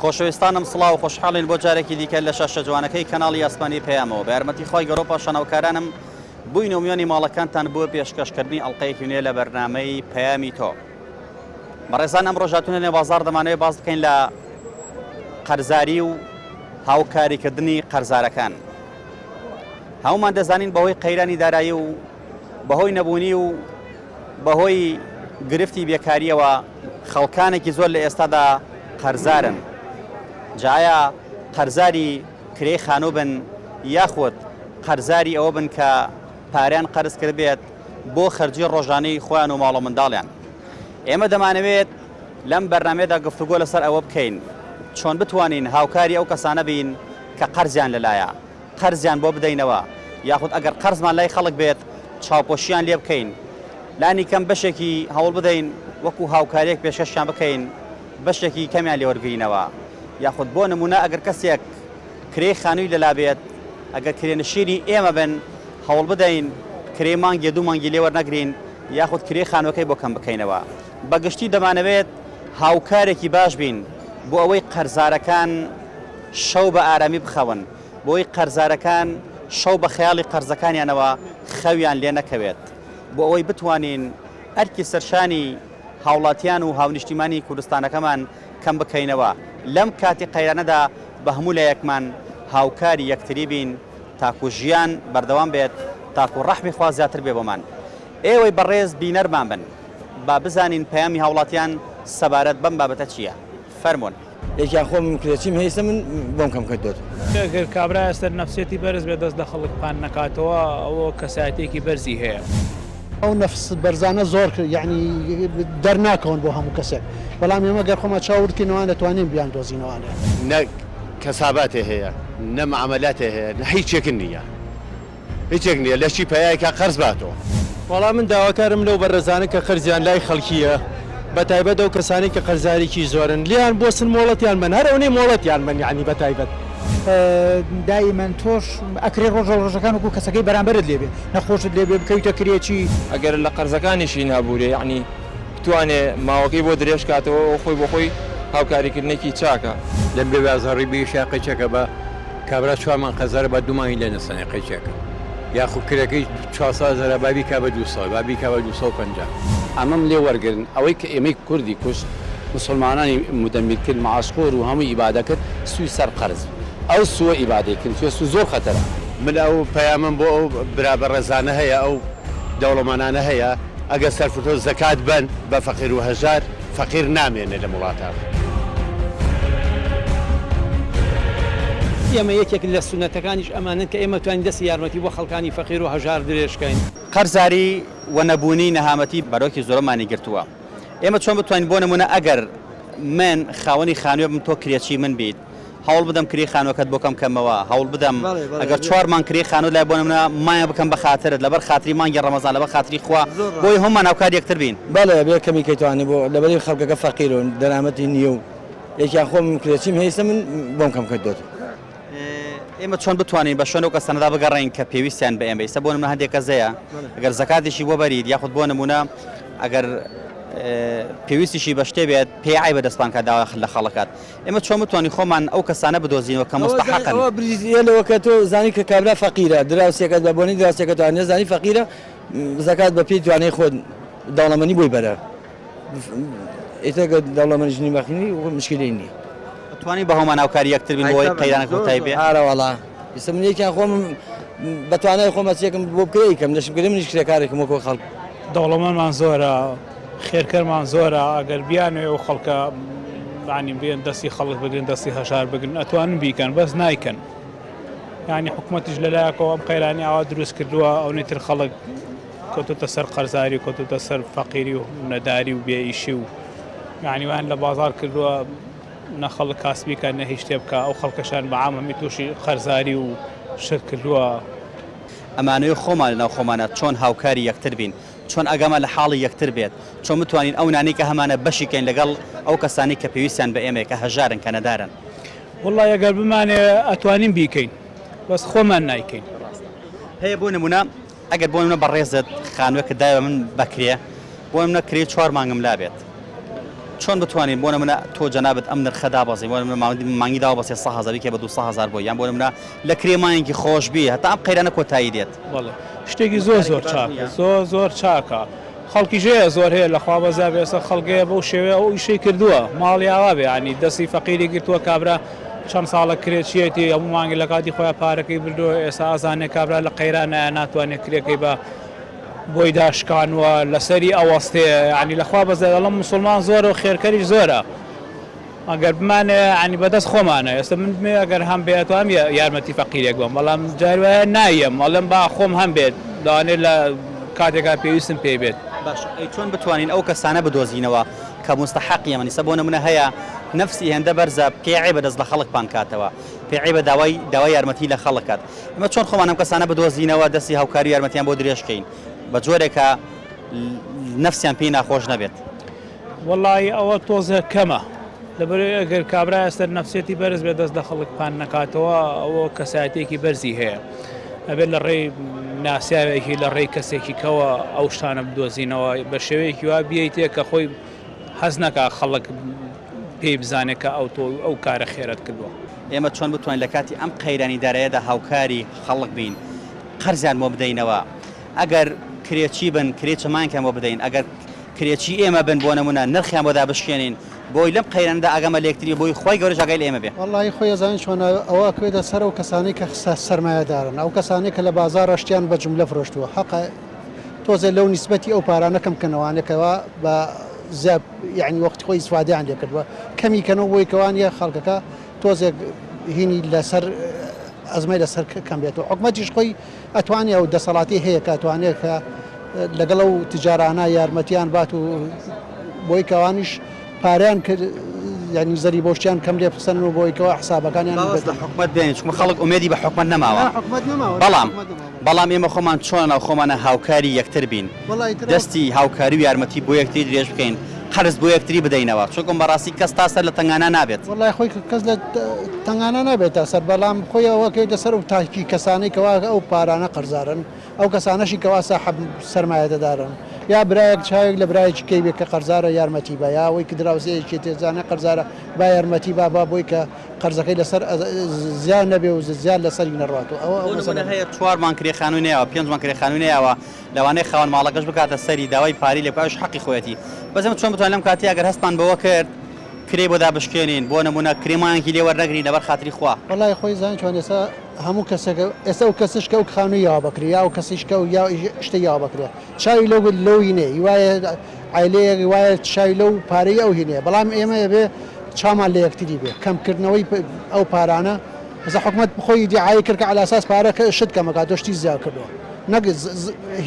خۆشەویستانم سڵاو خۆشحاڵین بۆ جارێکی دیکە لە شاشە جوانەکەی کەناڵی ئاسمانی پەیامەوە بە یارمەتی خوای گەورە و پاشان هاوکارانم بووینە میوانی ماڵەکانتان بۆ پێشکەشکردنی ئەڵقەیەکی نوێ لە بەرنامەی پەیامی تۆ. بەڕێزان ئەمڕۆش هاتوونە نێو بازاڕ دەمانەوێت باس بکەین لە قەرزاری و هاوکاریکردنی قەرزارەکان. هەمومان دەزانین بەهۆی قەیرانی دارایی و بەهۆی نەبوونی و بەهۆی گرفتی بێکارییەوە خەڵکانێکی زۆر لە ئێستادا قەرزارن. جا ئایا قەرزاری کرێی خانوو بن یاخود قەرزاری ئەوە بن کە پارەیان قەرز کردبێت بۆ خەرجی ڕۆژانەی خۆیان و ماڵ و منداڵیان. ئێمە دەمانەوێت لەم بەرنامەیەدا گفتوگۆ لەسەر ئەوە بکەین چۆن بتوانین هاوکاری ئەو کەسانە بین کە قەرزیان لەلایە، قەرزیان بۆ بدەینەوە یاخود ئەگەر قەرزمان لای خەڵک بێت چاوپۆشیان لێ بکەین لانی کەم بەشێکی هەوڵ بدەین وەکو هاوکاریەک پێشکەشیان بکەین بەشێکی کەمیان لێ وەرگرینەوە یاخود بۆ نمونە ئەگەر کەسێک کرێی خانووی لەلا بێت ئەگەر کرێنشینی ئێمە بن هەوڵ بدەین کرێی مانگێ دوو مانگی لێ وەرنەگرین یاخود کرێی خانووەکەی بۆ کەم بکەینەوە بە گشتی دەمانەوێت هاوکارێکی باش بین بۆ ئەوەی قەرزارەکان شەو بە ئارامی بخەون، بۆ ئەوەی قەرزارەکان شەو بە خەیاڵی قەرزەکانیانەوە خەویان لێ نەکەوێت، بۆ ئەوەی بتوانین ئەرکی سەرشانی هاوڵاتیان و هاونیشتیمانی کوردستانەکەمان کەم بکەینەوە، لەم کاتی قەیرانەدا بە هەموو لایەکمان هاوکاری یەکتری بین تاکو ژیان بەردەوام بێت، تاکو ڕەحمی خوا زیاتر بێ بۆمان. ئێوەی بەڕێز بینەرمان بن با بزانین پەیامی هاوڵاتیان سەبارەت بەم بابەتە چییە؟ فەرموون. یەکیان خۆم کرێچیم هەیە ئیستا من بۆم کەم کردۆتەوە. ئەگەر کابرا ئێستا نەفسیەتی بەرز بێت دەست لە خەڵک پان نەکاتەوە ئەوە کەسایەتیەکی بەرزی هەیە. ئەو نەفس بەرزانە زۆر یەعنی دەرناکەون بۆ هەموو کەسێک بەڵام ئێمە گەر خۆمان چاو ورد کەینەوە دەتوانین بیاندۆزینەوانێ. نە کەساباتێ هەیە نە معامەلاتێ هەیە نە هیچێک نییە. هیچێک نیە لەشی پەیای کا قەرز باتۆ. وەڵا من داواکارم لەو بەڕێزانە کە قەرزیان لای خەڵکیە بەتایبەت ئەو کەسانەی کە قەرزارێکی زۆرن لێیان بوەستن مۆڵەتیان بەن هەر ئەونەی مۆڵەتیان بەن یەعنی بەتایبەت. دائیمەن تۆش ئەکرێ ڕۆژە ڕۆژەکان وەکو کەسەکەی بەرامبەرت لێ بێ نەخۆشت لێ بێ بکەویتە کرێچی. ئەگەر لە قەرزەکانیشی نابورێ یەعنی بتوانێ ماوەکەی بۆ درێژ کاتەوە ئەوە خۆی بۆ خۆی هاوکاریکردنێکی چاکە. لەم بێ بازاڕی بێ قەیچەکە بە کابرا چوار مانگ قەرزارە با دوو مانگی لێ نەسەنێ قەیچێکە یاخود کرێکەی 400 هەزارە با بیکا بە 200 با بیکا بە 250. ئەمەم لێ وەرگرن ئەوەی کە ئێمەی کوردی کوشت موسڵمانانی مدەمیر کرد معاشخۆر و هەمووی ئیبادە کرد سوی سەر قەرز ئەو سووە ئیبادەی کرد چوە سوو زۆر خەتەرە. من ئەو پەیامەم بۆ ئەو برا بەڕێزانە هەیە ئەو دەوڵەمەنانە هەیە ئەگەر سەرفرتۆ زەکات بەن بە فەقیر و هەژار فەقیر نامێنێ لەم وڵاتە. ئێمە یەکێک لە سوننەتەکانیش ئەمانەن کە ئێمە توانین دەستی یارمەتی بۆ خەڵکانی فەقیر و هەژار درێژ کەین. قەرزاری و نەبوونی نەهامەتی بەرۆکی زۆرەمانی گرتووە. ئێمە چۆن بتوانین بۆ نموونە ئەگەر من خاوەنی خانووێ بم تۆ کرێچی من بیت هەوڵ بدەم کرێی خانووەکەت بۆ کەم کەمەوە هەوڵ بدەم ئەگەر چوار مانگ کرێی خانووت لای بۆ نمونە مانگێک بکەم بە خاترت لەبەر خاتری مانگی ڕەمەزان لەبەر خاتری خوا بۆی هەموومان هاوکار یەکتر بین. بەڵێ ئەبێ کەمی کەیتوانی بۆ لەبەری خەڵکەکە فەقیرە و دەرامەتی نییە و یەکیان خۆم کرێچیم هەیە ئیستا من بۆم کەم کردۆتەوە. ئێمە چۆن بتوانین بە شوێن ئەو کەسانەدا بگەڕێین کە پێویستیان بە ئێمە ئیستا بۆ نمونە هەندێک کەس هەیە ئەگەر زەکاتیشی بۆ بەریت یاخود بۆ نمونە ئەگەر پێویستیشی بە شتێ بێت پێی عەیبە دەستمان کات داوا لە خەڵک کات ئێمە چۆن بتوانین خۆمان ئەو کەسانە بدۆزینەوە کە موستەحەقن؟ ئەوە بریتییە لەوە کە تۆ زانی کە کابرا فەقیرە، دراوسێکەت بە بۆنەی دراوسێکەتەوە نەزانی فەقیرە، زەکات بە پێی توانای خۆت دەوڵەمەنی بۆی بەرە. ئیتر گەر دەوڵەمەنیش نی بەخینی مشکلەی نییە. ئەتوانین بە هەموومان هاوکاری یەکتر بین بۆ ئەوەی قەیرانەکە کۆتایی بێ؟ ئارەوەڵا ئیستا من یەکیان خۆم بە توانای خۆم هەرچیەکم بۆ بکرێ ئەیکەم، نەشم کرێ منیش کرێکارێکم وەکو خەڵک. دەوڵەمەنمان زۆرە، خێرکەرمان زۆرە ئەگەر بیانەوێ ئەو خەڵکە یانی بێن دەستی خەڵک بگرن دەستی هەژار بگرن ئەتوانن بیکەن بەس نایکەن یانی حکوومەتیش لەلایەکەوە ئەم قەیرانی ئاوا دروست کردووە ئەونەی تر خەڵک کەوتۆتە سەر قەرزاری و کەوتۆتە سەر فەقیری و نەداری و بێئیشی و یانی وایان لە بازار کردووە نە خەڵک کاسبی کە نە هیچ شتێ بکە ئەو خەڵکەشان بە عام هەمی تووشی قەرزاری و شت کردووە. ئەمانەوێ خۆمان لەناو خۆمانا چۆن هاوکاری یەکتر بین چۆن ئاگامان لە حاڵی یەکتر بێت، چۆن بتوانین ئەو نانەی کە هەمانە بەشی کەین لەگەڵ ئەو کەسانەی کە پێویستیان بە ئێمەیە، کە هەژارن، کە نەدارن. وەڵای ئەگەر بمانەوێ ئەتوانین بیکەین بەس خۆمان نایکەین. هەیە بۆ نمونە ئەگەر بۆ نمونە بەڕێزت خانوێکت دایە بە من بە کرێ، بۆ نمونە کرێی چوار مانگم لابێت. چۆن بتوانین بۆ نمونە تۆ جەنابت ئەم نرخە دابەزین بۆ نمونە مانگی داوە 300 هەزار بیکەی بە 200 هەزار بۆی یان بۆ نمونە لە کرێ مانگێکی خۆش بی هەتا ئەم قەیرانە کۆتایی دێت. بەڵێ شتێکی زۆر زۆر چاکە زۆر زۆر چاکە خەڵکیش هەیە زۆر هەیە لەخوا بەزا بێ ئێستا خەڵک هەیە بەو شێوەیە ئەو ئیشەی کردووە ماڵی ئاوا بێ یانی دەستی فەقیری گرتووە کابرا چەند ساڵە کرێچیەتی هەموو مانگی لە کاتی خۆیان پارەکەی بردووە ئێستا ئازانێ کابرا لە قەیرانایە ناتوانێت کرێکەی بە بۆی داشکانوە لەسەری ئەوەستێ یانی لەخوا بەزا دەڵێم موسڵمان زۆرە و خێرکەریش زۆرە ئەگەر بمانەوێ یانی بەدەست خۆمانە ئێستا من بمەوێ ئەگەر هەم بێ ئەتوانم یارمەتی فەقیرێک بەم بەڵام جار وایە نایەم ئەڵێم با خۆم هەم بێت لەوانەیە لە کاتێکا پێویستم پێی بێت. باشە ئەی چۆن بتوانین ئەو کەسانە بدۆزینەوە کە موستەحەقی ئەمەن ئیستا بۆ نمونە هەیە نەفسی هێندە بەرزە پێی عەیبە دەست لە خەڵک پان کاتەوە پێی عەیبە داوای داوای یارمەتی لە خەڵک کات ئێمە چۆن خۆمان ئەم کەسانە بدۆزینەوە دەستی هاوکاری و یارمەتیان بۆ درێژ کەین بە جۆرێک کە نەفسیان پێی ناخۆش نەبێت؟ وەڵایی ئەوە تۆزێ کەمە لەبەرئەوەی ئەگەر کابرا ئێستا نەفسیەتی بەرز بێت دەست لە خەڵک پان نەکاتەوە ئەوە کەسایەتێکی بەرزی هەیە ئەبێت لە ڕێی ناسیاوێکی لە ڕێی کەسێکی کەوە ئەو شتانە بدۆزینەوە بە شێوەیەکی وا بیەیتێ کە خۆی حەز نەکا خەڵک پێی بزانێت کە ئەو تۆ ئەو کارە خێرەت کردووە. ئێمە چۆن بتوانین لە کاتی ئەم قەیرانی دارایەدا هاوکاری خەڵک بین قەرزیان بۆ بدەینەوە ئەگەر کرێچی بن کرێی چەند مانگێکیان بۆ بدەین ئەگەر کرێچی ئێمە بن بۆ نمونە نرخیان بۆ دابشکێنین بۆی لەم قەیرانەدا ئاگامان لە یەکتری بۆی خوای گەورەش ئاگای لە ئێمە بێ. وەڵاهی خۆی ئەزانی چۆنە ئەوە ئەکەوێتە سەر ئەو کەسانەی کە سەرمایەدارن ئەو کەسانەی کە لە بازاڕا شتیان بە جوملە فرۆشتووە حەقە تۆزێ لەو نیسبەتی ئەو پارانە کەم کەنەوانێ کەوا بە زیاد یعنی وەختی خۆی ئیسفادەیان لێ کردووە کەمی کەنەوە بۆی کەوا نییە خەڵکەکە تۆزێک هینی لەسەر ئەزمەی لەسەر کەم بێت و حکومەتیش خۆی ئەتوانێ ئەو دەسەڵاتی هەیە کە ئەتوانێ کە لەگەڵ ئەو تجارانە یارمەتیان بات و بۆی کەوانیش پارەیان کرد یعنی زەری بۆشتیان کەم لێ بسەنن و بۆی کەوا حسابەکانیان باوەز لە حکومەت بێنین چونکە خەڵک ئومێدی بە حکومەت نەماوە حکومەت نەماوە بەڵام بەڵام ئێمە خۆمان چۆن ناو خۆمانە هاوکاری یەکتر بین دەستی هاوکاری و یارمەتی بۆ یەکتری درێژ بکەین قەرز بۆ یەکتری بدەینەوە چونکم بەڕاستی کەس تا سەر لە تەنگانە نابێت. وەڵای خۆی کەس لە تەنگانە نابێت تا سەر بەڵام خۆی ئەوە کەوێتە سەر ئەو تاکی کەسانەی کەوا ئەو پارانە قەرزارن ئەو کەسانەشی کەوا ساحەب سەرمایەدارن یا برایەک چاوێک لە برایەکی کەی بێت کە قەرزارە یارمەتی با یا ئەوەی کە دراوسێیەکی تێزانە قەرزارە با یارمەتی با با بۆی کە قەرزەکەی لەسەر زیان نەبێ و زیان لەسەری نەڕوات و ئەوە بۆ نمونە هەیە چوار مانگ کرێ خانووی نەیاوە پێنج مانگ کرێ خانووی نەیاوە لەوانەیە خاوەن ماڵەکەش بکاتە سەری داوای پارەی لێ بکات ئەویش حەقی خۆیەتی بەس ئێمە چۆن بتوانین لەم کاتەی ئەگەر هەستمان بەوە کرد کرێی بۆ دابشکێنین بۆ نمونە کرێ مانگێکی لێ وەرنەگرین لەبەر خاتری خوا. وەڵای خۆی زانی چۆن ئێستا هەموو کەسێک ئێستا ئەو کەسش کە ئەو خانووی یاوە بەکرێ یا ئەو کەسیش کە یا شتێک یاوە بەکرێ چاوی لەو لەو هینەیە هی وایە عایلەیەک وایە چاوی لەو پارەی ئەو هینەیە بەڵام ئێمە ئەبێ چاومان لە یەکتری بێ کەمکردنەوەی ئەو پارانە ئێستا حکومەت خۆی ئیدیعای کرد کە عەلا ئەساس پارە شت کەمەکات و شتی زیاد کردووە نەک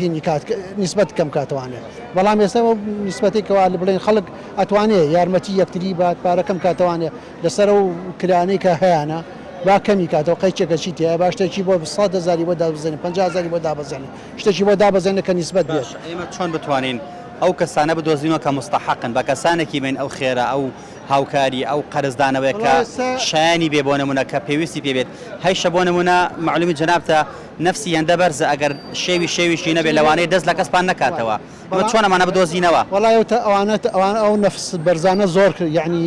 هینی کات نیسبەت کەم کاتوانێ بەڵام ئێستا ئەو نیسبەتەی کەوا بڵێن خەڵک ئەتوانێ یارمەتی یەکتری بات پارە کەم کاتوانێ لەسەر ئەو کرانەی کە هەیانە با کەمی کاتەوە قەیچێکە چی تایە با شتێکی بۆ سەد هەزاری بۆ دابەزێنێ 50 هەزاری بۆ دابەزێنێ شتێکی بۆ دابەزێنێ کە نیسبەت بێت. باشە ئێمە چۆن بتوانین ئەو کەسانە بدۆزینەوە کە موستەحەقن بە کەسانێکی بین ئەو خێرە ئەو هاوکاری ئەو قەرزدانەوەیە کە شایانی بێ بۆ نمونە کە پێویستی پێ بێت هەیشە بۆ نمونە مەعلومی جەنابتە نەفسی هێندە بەرزە ئەگەر شێوی شێویشی نەبێ لەوانەیە دەست لە کەس پان نەکاتەوە ئێمە چۆن ئەمانە بدۆزینەوە؟ وەڵای ئەو ئەوانە ئەوانە ئەو نەفس بەرزانە زۆر یەعنی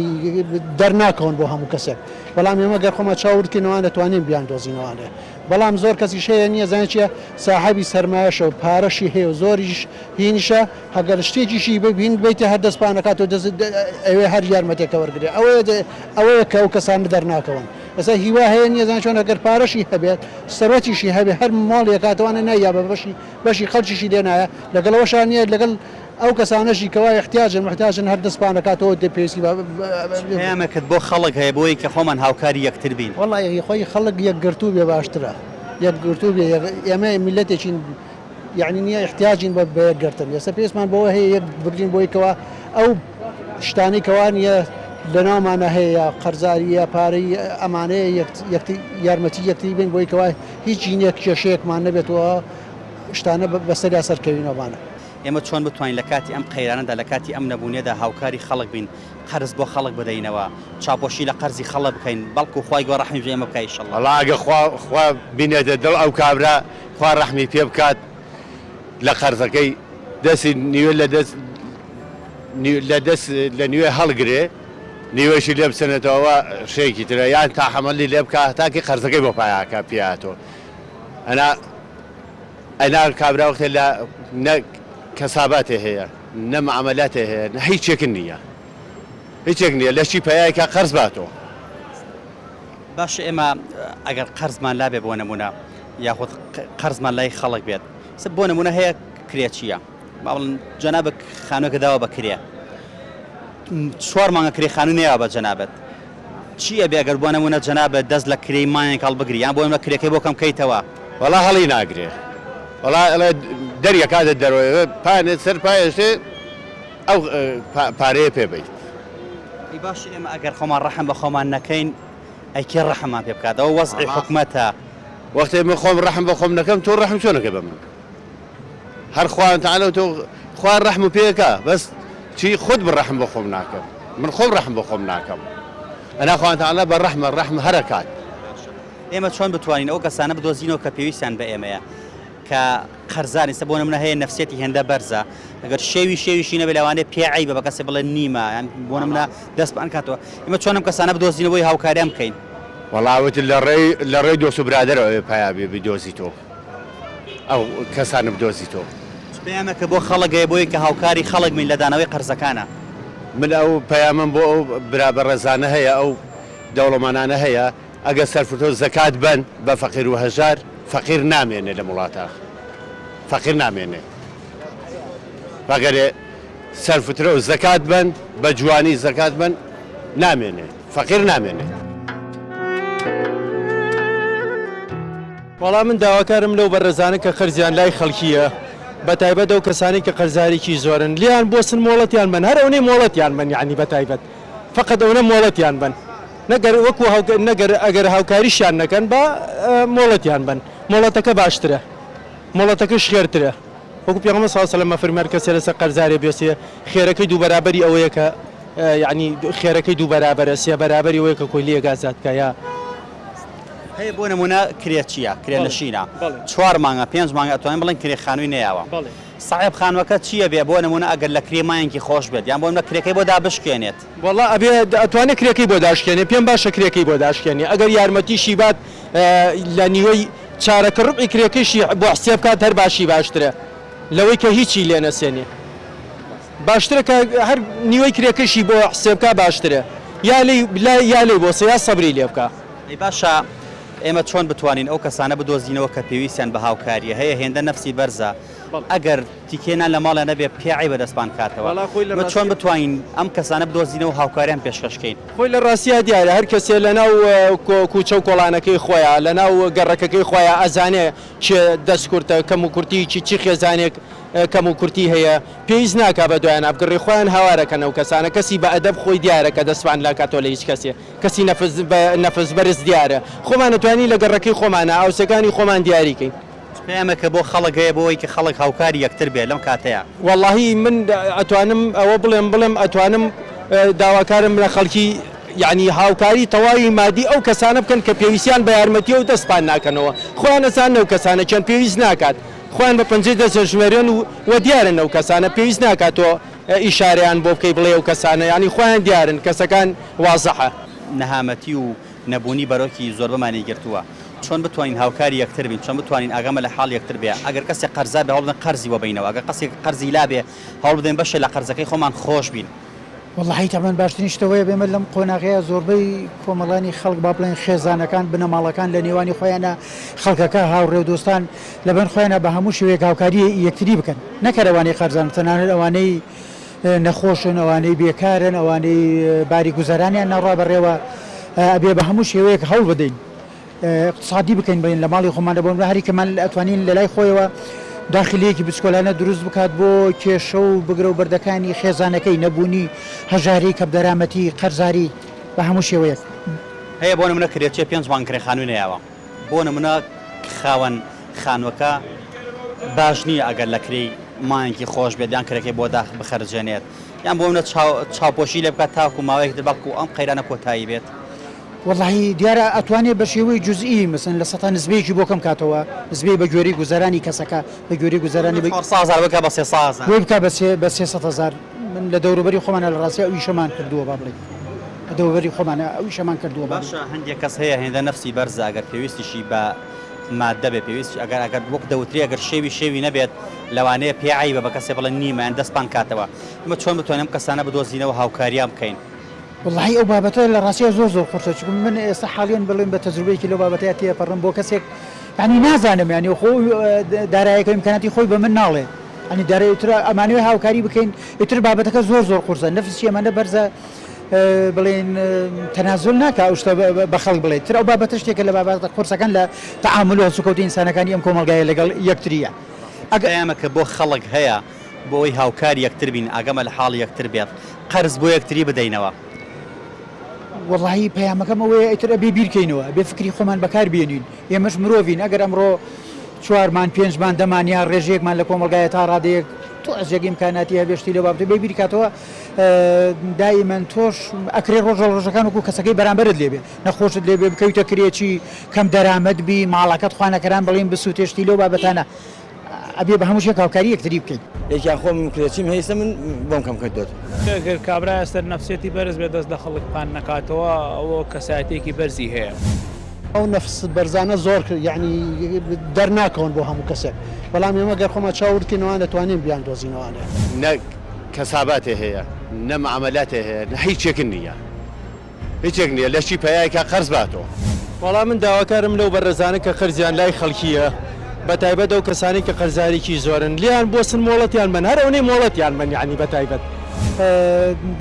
دەرناکەون بۆ هەموو کەسێک بەڵام ئێمە گەر خۆمان چاو ورد کەینەوە دەتوانین بیاندۆزینەوانێ بەڵام زۆر کەسیش هەیە نیە زانی چیە ساحەبی سەرمایەشە و پارەشی هەیە و زۆریش هینیشە هەگەر شتێکیشی ببین بیتە هەر دەست پانەکات و دەست ئەوێ هەر یارمەتێکە وەرگێ ئەوەیە ئەوەیە کە ئەو کەسانە دەرناکەون ئێستا هیوا هەیە نیە زانی چۆن ئەگەر پارەشی هەبێت سەروەتیشی هەبێ هەر ماڵیەکاتوانە نایا بە بەشی بەشی خەڵکیشی لێ نایە لەگەڵ ئەوەشا نیە لەگەڵ ئەو کەسانەشی کەوا ئیحتیاجن موحتاجن هەر دەست پانەکاتەوە دە پێویستی بە چ پەیامێکت بۆ خەڵک هەیە بۆی کە خۆمان هاوکاری یەکتر بین؟ وەڵایی خۆی خەڵک یەکگرتوو بێ باشترە یەکگرتوو بێ ئێمە میللەتێکین یەعنی نیە ئیحتیاجین بە بە یەکگرتن ئێستا پێویستمان بەوە هەیە یەک بگرین بۆی کەوا ئەو شتانەی کەوا نیە لەناومانە هەیە یا قەرزاری یا پارەی ئەمانەیە یەکتر یارمەتی یەکتری بین بۆی کەوا هیچ هینێک کێشەیەکمان نەبێت و شتانە بەسەریا سەرکەوینەوەمانە. ئێمە چۆن بتوانین لە کاتی ئەم قەیرانەدا، لە کاتی ئەم نەبوونیەدا هاوکاری خەڵک بین، قەرز بۆ خەڵک بدەینەوە، چاوپۆشی لە قەرزی خەڵک بکەین، بەڵکو خوای گەورە ڕەحمی بە ئێمە بکا ئیشەڵا. وەڵا ئەگەر خوا خوا بینێتە دڵ ئەو کابرا خوا ڕەحمی پێ بکات لە قەرزەکەی دەستی نیوە لە دەست. لە دەست لە نیوێ هەڵگرێ نیوەشی لێ بسەنێتەوە ئەوە شێکی ترە یان تاحەمەلی لێ بکا هەتاکی قەرزەکەی بۆ پایاکە پیاتۆ ئەنا ئەنا کابرا وەختێ لە نە کەساباتێ هەیە نە معاملاتێ هەیە نە هیچێک نییە هیچێک نییە لە چی پەیایکە قەرز باتۆ. باشە ئێمە ئەگەر قەرزمان لابێ بۆ نمونە یاخود قەرزمان لای خەڵک بێت بۆ نمونە هەیە کرێچیە با بڵێن جەنابت خانووەکە داوە بە کرێ چوار مانگە کرێ خانوو نەیاوە بە جەنابت چی ئەبێ ئەگەر بۆ نمونە جەنابت دەست لە کرێی مانگێک هەڵبگری یان بۆ نمونە کرێکەی بۆ کەم کەیتەوە؟ وەڵا هەڵی ناگرێ وەڵا ئەڵێ دەریەکاتە دەرەوە پانێ سەر پایەشێ ئەو پارەیە پێ بەیت. ئەی باشە ئێمە ئەگەر خۆمان ڕەحم بە خۆمان نەکەین ئەی کێ ڕەحممان پێ بکات ئەوە وەزعی حکومەتە. وەختێ من خۆم ڕەحم بە خۆم نەکەم تۆ ڕەحم چۆن ئەکەی بە من؟ هەر خوا تعالی تۆ خوا ڕەحم و پێکا بەس چی خۆت بە ڕەحم بە خۆم ناکەم من خۆم ڕەحم بە خۆم ناکەم ئەنا خوا تعالی بە ڕەحمە ڕەحم هەرەکات. ئێمە چۆن بتوانین ئەو کەسانە بدۆزینەوە کە پێویستیان بە ئێمەیە کە قەرزان ئێستا بۆ نمونە هەیە نەفسیەتی هێندە بەرزە ئەگەر شێوی شێویشی نەبێ لەوانەیە پێ عەیبە بە کەسێ بڵێ نیمە یان بۆ نمونە دەست پان کاتەوە ئێمە چۆن ئەم کەسانە بدۆزینەوە بۆی هاوکاریان بکەین؟ وەڵا وت لە ڕێی لە ڕێی دۆست و برادەرەوە ئەبێ پایا بێ بیدۆزیتەوە. ئەو کەسانە بدۆزیتەوە. چ پەیامێکت بۆ خەڵک هەیە بۆی کە هاوکاری خەڵک بین لە دانەوەی قەرزەکانا؟ من ئەو پەیامەم بۆ ئەو برا بەڕێزانە هەیە ئەو دەوڵەمەنانە هەیە ئەگەر سەرفرتۆ زەکات بەن بە فەقیر و هەژار فەقیر نامێنێ لەم وڵاتە فەقیر نامێنێ ئەگەرێ سەرفترە و زەکات بەن بە جوانی زەکات بەن نامێنێ فەقیر نامێنێ. وەڵا من داواکارم لەو بەڕێزانە کە قەرزیان لای خەڵکییە بە تایبەت ئەو کەسانەی کە قەرزارێکی زۆرن لێیان بوەستن مۆڵەتیان بەن هەر ئەونەی مۆڵەتیان بەن یەعنی بە تایبەت فەقەت ئەونە مۆڵەتیان بەن نەگەر وەکو نەگەر ئەگەر هاوکاریشیان نەکەن با مۆڵەتیان بەن مۆڵەتەکە باشترە مۆڵەتەکەش خێرترە وەکو پێغەمبەر صلی اللە علیه و سلم ئەفەرموێ هەر کەسێ لەسەر قەرزارێ بێسێ خێرەکەی دوو بەرابەری ئەوەیە کە یەعنی خێرەکەی دوو بەرابەرە سێ بەرابەری ئەوەیە کە کۆیلەیەک ئازاد بکا یا هەیە بۆ نمونە کرێچیە کرێنشینە چوار مانگە پێنج مانگە ئەتوانین بڵێن کرێ خانووی نەیاوە ساحێب خانووەکە چییە بێ بۆ نمونە ئەگەر لە کرێ مانگێکی خۆش بێت یان بۆ نمونە کرێکەی بۆ دابشکێنێت. وەڵا ئەبێ ئەتوانێ کرێکەی بۆ داشکێنێ پێم باشە کرێکەی بۆ داشکێنێ ئەگەر یارمەتیشی بات لە نیوەی چارەکە ڕوبعی کرێکەیشی بۆ حسێب کات هەر باشی باشترە لەوەی کە هیچی لێ نەسێنێ باشترە کە هەر نیوەی کرێکەشی بۆ حسێب کا باشترە یا لێی یا لێی بۆسێ یا سەبری لێ بکا. ئەی باشە ئێمە چۆن بتوانین ئەو کەسانە بدۆزینەوە کە پێویستیان بە هاوکاریە هەیە هێندە نەفسی بەرزە ئەگەر تیکێ نان لە ماڵیان نەبێ پێ عەیبە دەستمان کاتەوە ئێمە چۆن بتوانین ئەم کەسانە بدۆزینەوە و هاوکاریان پێشکەش کەین؟ خۆی لە ڕاستیا دیارە هەر کەسێ لە ناو کوچە و کۆڵانەکەی خۆیا لە ناو گەڕەکەکەی خۆیا ئەزانێ کێ دەست کورتە کەم و کورتیی چی خێزانێک کەم و کورتی هەیە پێویست ناکا بە دوایانا بگڕی خۆیان هاوارەکەن ئەو کەسانە کەسی بە ئەدەب خۆی دیارە کە دەستمان لاکاتەوە لە هیچ کەسێ کەسی نەفس بە نەفس بەرز دیارە خۆمان ئەتوانین لە گەڕەکەی خۆمانا ئاوسەکانی خۆمان دیاری کەین. چ پەیامێکت بۆ خەڵک هەیە بۆ ئەوەی کە خەڵک هاوکاری یەکتر بێت لەم کاتەیا؟ وەڵاهی من ئەتوانم ئەوە بڵێم بڵێم ئەتوانم داواکارم لە خەڵکی یەعنی هاوکاری تەواوی مادی ئەو کەسانە بکەن کە پێویستیان بە یارمەتیە و دەست پان ناکەنەوە خۆیان ئەزانن ئەو کەسانە کێن پێویست ناکات خۆیان بە پەنجەی دەست ئەژمێرێن و وە دیارن ئەو کەسانە پێویست ناکات تۆ ئیشارەیان بۆ بکەی بڵێی ئەو کەسانە یانی خۆیان دیارن کەسەکان وازحە. نەهامەتی و نەبوونی بەرۆکی زۆربەمانی گرتووە چۆن بتوانین هاوکاری یەکتر بین چۆن بتوانین ئاگامان لە حاڵی یەکتر بێ ئەگەر کەسێک قەرزار بێ هەوڵبدەین قەرزی وەبەینەوە ئەگەر کەسێک قەرزی لابێ هەوڵبدەین بەشێ لە قەرزەکەی خۆمان خۆش بین. وەڵاهی تەبعەن باشترین شت ئەوەیە ئێمە لەم قۆناغەیە زۆربەی کۆمەڵانی خەڵک با بڵێن خێزانەکان بنەماڵەکان لە نێوانی خۆیانە خەڵکەکە هاوڕێ و دۆستان لەبەن خۆیانە بە هەموو شێوەیەک هاوکاری یەکتری بکەن نەک هەر ئەوانەی قەرزان تەنانەت ئەوانەی نەخۆشن ئەوانەی بێکارن ئەوانەی باری گوزەرانیان ناڕوا بەڕێوە ئەبێ بە هەموو شێوەیەک هەوڵ بدەین اقتصادی بکەین بڵێن لە ماڵی خۆماندا بۆ نمونە هەریکەمان ئەتوانین لە لای خۆیەوە داخلیەکی بچکۆلانە دروست بکات بۆ کێشە و بگرە و بەردەکانی خێزانەکەی نەبوونی هەژاری کەمدەرامەتی قەرزاری بە هەموو شێوەیەک. هەیە بۆ نمونە کرێچیە پێنج مانگ کرێ خانووی نەیاوە بۆ نمونە خاوەن خانووەکە باش نییە ئەگەر لە کرێی مانگێکی خۆش بێت یان کرێکەی بۆ داخ بخەرجێنێت یان بۆ منە چاوپۆشی لێ بکات تاکو ماوەیەکی تر بەڵکو ئەم قەیرانە کۆتایی بێت. وەڵاهی دیارە ئەتوانێ بە شێوەی جوزئی مەسەن لە سەتا نسبەیەکی بۆ کەم کاتەوە نسبەی بە گوێرەی گوزەرانی کەسەکە بە گوێرەی گوزەرانی 400 هەزار بکا بە 300 هەزار بۆی بکا بە سێ بە 300 هەزار. من لە دەوروبەری خۆمانە لە ڕاستیا ئەو ئیشەمان کردووە با بڵێین لە دەوروبەری خۆمانە ئەو ئیشەمان کردووە با باشە هەندێک کەس هەیە هێندە نەفسی بەرزە ئەگەر پێویستیشی بە ماددە بێ پێویست ئەگەر ئەگەر وەک دەوترێ ئەگەر شێوی شێوی نەبێت لەوانەیە پێ عەیبە بە کەسێ بڵێ نیمە یان دەست پان کاتەوە ئێمە چۆن بتوانین ئەم کەسانە بدۆزینەوە هاوکاریان بکەین؟ وەڵاهی ئەو بابەتە لە ڕاستیا زۆر زۆر قورسە چونکە من ئێستا حاڵیەن بڵێم بە تەجروبەیەکی لەو بابەتەیا تێپەڕم بۆ کەسێک یانی نازانم یانی خۆ دارایەکە ئیمکاناتی خۆی بە من ناڵێ یانی دارای ئیتر ئەمانەوێ هاوکاری بکەین ئیتر بابەتەکە زۆر زۆر قورسە نەفسی ئەمەندە بەرزە بڵێن تەنازول ناکا ئەو شتە بە خەڵک بڵێت تر ئەو بابەتە شتێکە لە بابەتە قورسەکان لە تەعامول و هەڵسوکەوتی ئینسانەکانی ئەم کۆمەڵگایە لەگەڵ یەکتریە ئەگەر پەیامەکە بۆ خەڵک هەیە بۆ ئەوەی هاوکار یەکتر بین ئاگەمە لە حاڵی یەکتر بێت قەرز بۆ یەکتری بدەینەوە. وەڵاهی پەیامەکەم ئەوەیە ئیتر ئەبێ بیرکەینەوە ئەبێ فکری خۆمان بەکار بێنین ئێمەش مرۆڤین ئەگەر ئەمڕۆ چوارمان پێنجمان دەمان یا ڕێژەیەکمان لە کۆمەڵگایە تا ڕادەیەک تۆزێک ئیمکاناتی هەبێ شتی لەو بابەتە بێ بیرکاتەوە دائیمەن تۆش ئەکرێ ڕۆژ لە ڕۆژەکان وەکو کەسەکەی بەرامبەرت لێبێ نەخۆشت لێبێ بکەویتە کرێچی کەم دەرامەت بی ماڵەکەت خوانەکەران بڵێن بسوتێ شتی لەو بابەتانە ئەبێ بە هەموو شتێک هاوکاری یەکتری بکەین. یەکیان خۆم کرێچیم هەیە ئیستا من بۆم کەم کردۆتەوە. گەر کابرا سەر نەفسیەتی بەرز بێت دەست لە خەڵک پان نەکاتەوە ئەوە کەسایەتیەکی بەرزی هەیە. ئەو نەفس بەرزانە زۆر یەعنی دەرناکەون بۆ هەموو کەسێک بەڵام ئێمە گەر خۆمان چاو ورد کەینەوە دەتوانین بیاندۆزینەوانێ. نە کەساباتێ هەیە نە معامەلاتێ هەیە نە هیچێک نییە. هیچێک نیە لەشی پەیای کا قەرز باتۆ. وەڵا من داواکارم لەو بەڕێزانە کە قەرزیان لای خەڵکیە بە تایبەت ئەو کەسانەی کە قەرزارێکی زۆرن لێیان بوەستن مۆڵەتیان بەن هەر ئەونەی مۆڵەتیان بەن یەعنی بە تایبەت.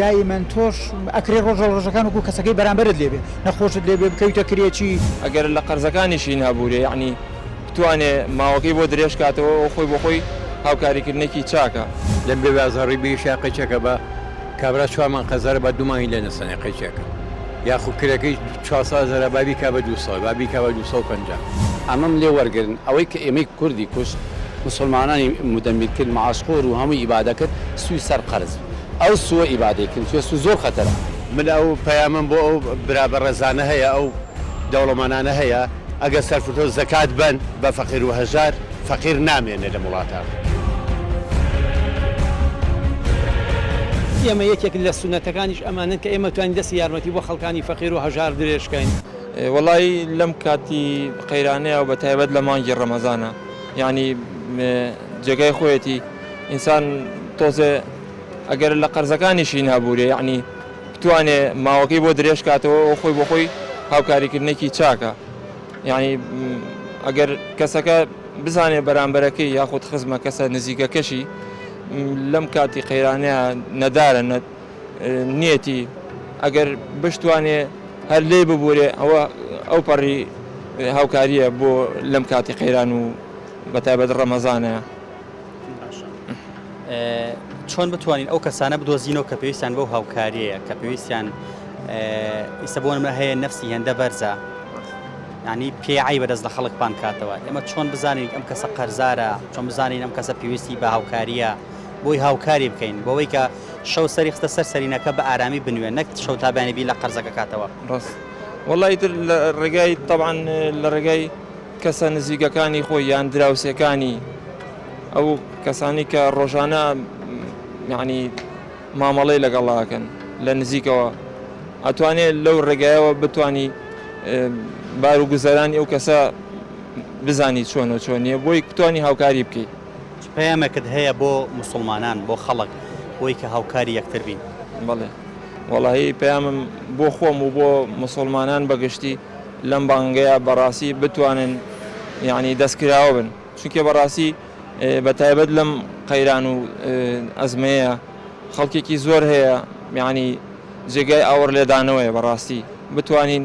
دائیمەن تۆش ئەکرێ ڕۆژ لە ڕۆژەکان وەکو کەسەکەی بەرامبەرت لێبێ نەخۆشت لێبێ بکەویتە کرێچی. ئەگەر لە قەرزەکانیشی نابورێ یەعنی بتوانێ ماوەکەی بۆ درێژ کاتەوە ئەوە خۆی بۆ خۆی هاوکاریکردنێکی چاکە. لەم بێ بازاڕی بێ قەیچەکە بە کابرا چوار مانگ قەرزارە با دوو مانگی لێ نەسەنێ قەیچێکە یاخو کرێکەی 400 هەزارە با بیکا بە 200 با بیکا بە 250. ئەمەم لێ وەرگرن ئەوەی کە ئێمەی کوردی کوشت موسڵمانانی مدەمیر کرد معاشخۆر و هەمووی ئیبادە کرد سووی سەر قەرز ئەو سووە ئیبادەی کرد چونکە سوو زۆر خەتەرە. من ئەو پەیامەم بۆ ئەو برا بەڕێزانە هەیە ئەو دەوڵەمەنانە هەیە ئەگەر سەرفرتەو زەکات بەن بە فەقیر و هەژار فەقیر نامێنێ لەم وڵاتە. ئێمە یەکێک لە سوننەتەکانیش ئەمانەن کە ئێمە توانین دەستی یارمەتی بۆ خەڵکانی فەقیر و هەژار درێژ کەین. وەڵایی لەم کاتی قەیرانەیا و بەتایبەت لە مانگی ڕەمەزانا یانی جێگای خۆیەتی ئینسان تۆزێ ئەگەر لە قەرزەکانیشی نابورێ یانی بتوانێ ماوەکەی بۆ درێژ کاتەوە ئەوە خۆی بۆ خۆی هاوکاریکردنێکی چاکە یانی ئەگەر کەسەکە بزانێ بەرامبەرەکەی یاخود خزمە کەسە نزیکەکەشی لەم کاتی قەیرانەیە نەدارە نیەتی ئەگەر بشتوانێ هەر لێی ببورێ ئەوە ئەو پەڕی هاوکاریە بۆ لەم کاتی قەیران و بەتایبەت ڕەمەزانەیە. چۆن بتوانین ئەو کەسانە بدۆزینەوە کە پێویستیان بەو هاوکاریەیە کە پێویستیان ئیستا بۆ نمونە هەیە نەفسی هێندە بەرزە ینی پێ عیبە دەست لە خەڵک پان کاتەوە ئێمە چۆن بزانین ئەم کەسە قەرزارە چۆن بزانین ئەم کەسە پێویستی بە هاوکاریە بۆی هاوکاری بکەین بۆەوەی کە شەو سەری خستە سەر سەرینەکە بە ئارامی بنوێ نەک شەو تابیانی بی لە قەرزەکە کاتەوە ڕاست وەڵی تر لە ڕێگای طبعا لە ڕێگای کەسە نزیکەکانی خۆی یان دراوسێکانی ئەو کەسانی کە ڕۆژانە یعنی مامەڵەی لەگەڵاکەن لە نزیکەوە ئەتوانێت لەو ڕێگایەوە بتانی بار و گوزەرانی ئەو کەسە بزانی چۆن و چۆن نییە بۆی بتانی هاوکاری بکەیت. چ پەیامێکت هەیە بۆ موسڵمانان بۆ خەڵک بۆی کە هاوکاری یەکتر بین؟ بەڵێ وەڵاهی پەیامم بۆ خۆم و بۆ موسڵمانان بەگشتی لەم بانگەیە بەڕاستی بتوانن یعنی دەستکراوە بن چونکە بەڕاستی بە تایبەت لەم قەیران و ئەزمەیە خەڵکێکی زۆر هەیە یعنی جێگای ئاوڕ لێدانەوەیە بەڕاستی بتوانین